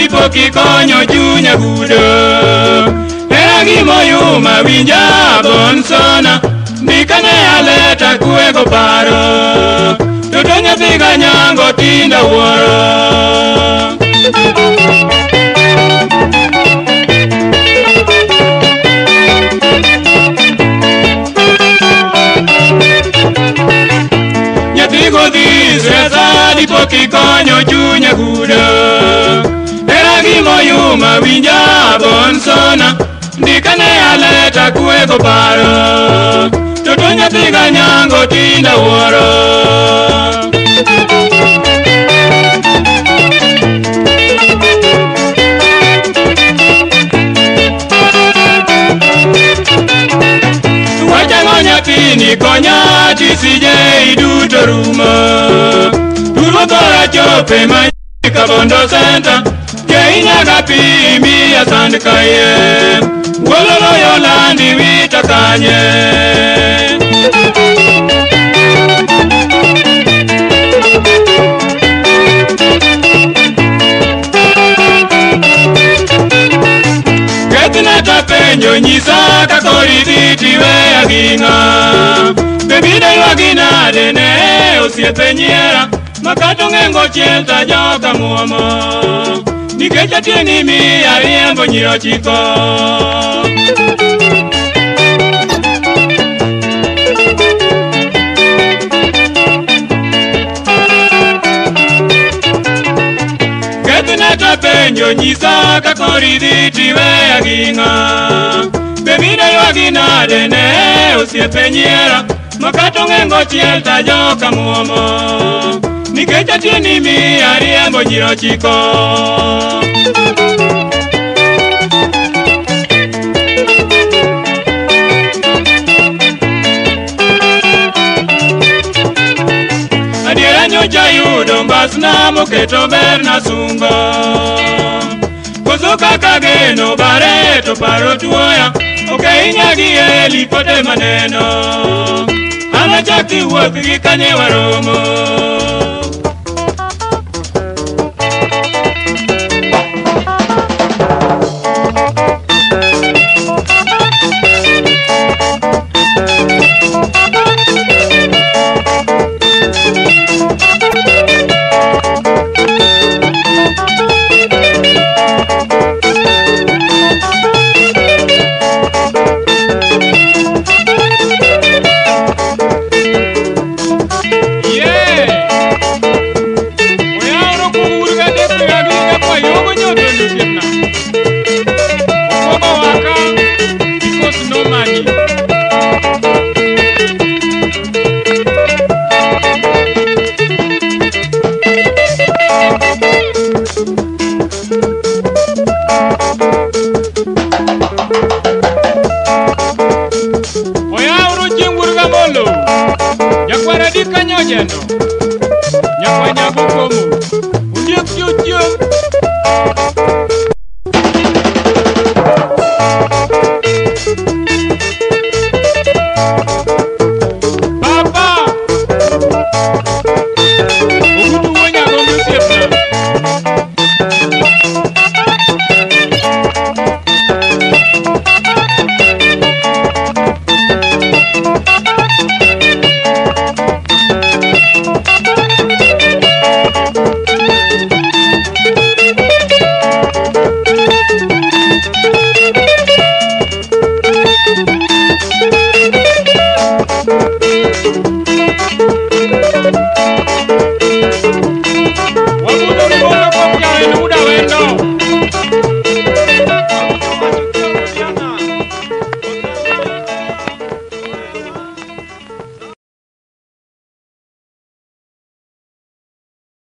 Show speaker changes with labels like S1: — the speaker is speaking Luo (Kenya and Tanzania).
S1: dipo kikonyo chunya gudo. Hera gimoyuma winja bonsona, ndikane aleta kuego paro. Toto nyathi ganyango tinda wuoro. Nyathi godhis resa dipo kikonyo chunya gudo. Hera gimoyuma winja bonsona, ndikane aleta kuego paro. Toto nyathi ganyango tinda wuoro. Wachang'o nyathini konya TCJ duto rumo. Turuo thora chope ma Kabondo Center, je inyaga pi miya sand kaye. Wololo yolandi wita kanye. Ketna tapenjo nyisa kakori dhi tiweya gi ng'a. Be bida ywagi nade ne osiepe nyiera, makato ng'engo chiel ta joka muomo. Nikech atieng'i miya riembo nyiro chiko. Ketna tapenjo nyisa kakori dhi tiweya gi ng'a. Be bida ywagi nade ne osiepe nyiera, makato ng'engo chiel ta joka muomo. Nikech atieng'i miya riembo nyiro chiko. Adiera nyocha yudo mbasna moketo berna sungo. Koso kaka geno bare to paro tuoya, ok inya gi eli kote maneno. An achak wuoth gi kanye waromo.
S2: Nyakwara di kanyojeno, nyakwa nyago komo.